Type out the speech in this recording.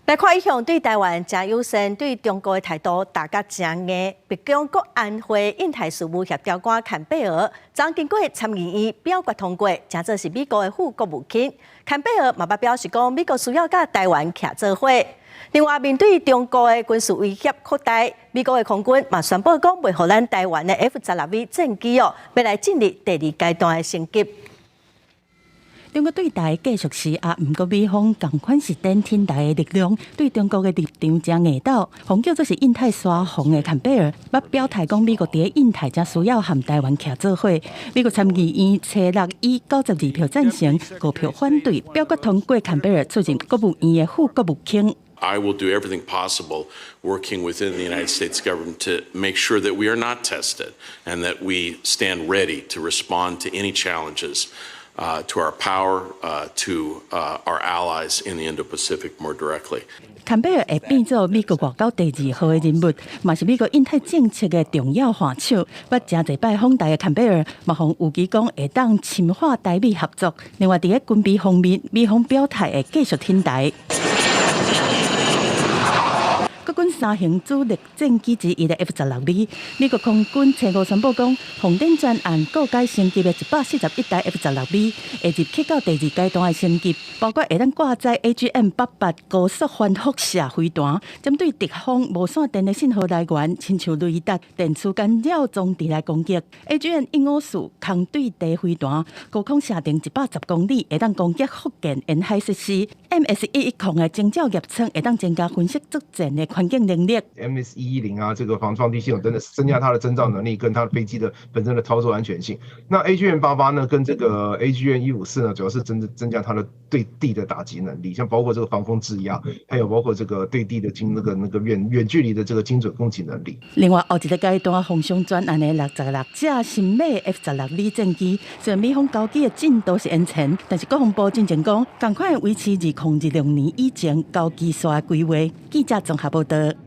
來看一向對台灣誠友善，對中國的態度打甲誠硬。白宮國安會印太事務協調官坎貝爾，昨經過參議院表決通過，成做是美國的副國務卿。坎貝爾嘛捌表示講，美國需要佮台灣徛做伙。另外，面對中國的軍事威脅擴大，美國的空軍嘛宣布講，袂予咱台灣的 F-16V 戰機哦，欲來進入第二階段的升級。中國對台繼續施壓，毋過美方仝款是展挺台的力量，對中國的立場誠硬鬥，予叫做是印太沙皇的坎貝爾，捌表態講美國佇印太誠需要和台灣徛做伙。美國參議院初六以92票贊成、5票反對，表決通過坎貝爾出任國務院的副國務卿。 I will do everything possible working within the United States government to make sure that we are not tested and that we stand ready to respond to any challenges to our power, to our allies in the Indo-Pacific more directly. 坎貝爾會變做美國外交第二號的人物，嘛是美國印太政策的重要換手。捌誠濟擺訪台的坎貝爾，嘛予預期講會當深化台美合作。另外，佇咧軍備方面，美方表態會繼續挺台。國軍三型主力戰機之一的 F-16V，美國空軍初五宣布講，鳳頂專案告改升級的141台 F-16V，會入去到第二階段的升級，包括會當掛載 AGM-88高速反輻射飛彈，針對敵方無線電的信號來源，親像雷達、電磁干擾裝置來攻擊。AGM-154空對地飛彈，高空射程110公里，會當攻擊福建沿海設施。MS-110的偵照葉窗會當增加分析作戰的環境能力。 MS-110啊，這個防撞擊系統等等，增加它的偵照能力跟它的飛機的本身的操作安全性。那 AGM-88呢，跟這個 AGM-154呢，主要是增加它的對地的打擊能力，像包括這個防空制壓，還有包括這個對地的精那個那個遠遠距離的這個精準攻擊能力。另外，後一個階段鳳翔專案的66隻新買 F-16V 戰機，雖然美方交機的進度是延遲，但是國防部進前講，仝款會維持2026年以前交機煞的規劃。記者綜合報道。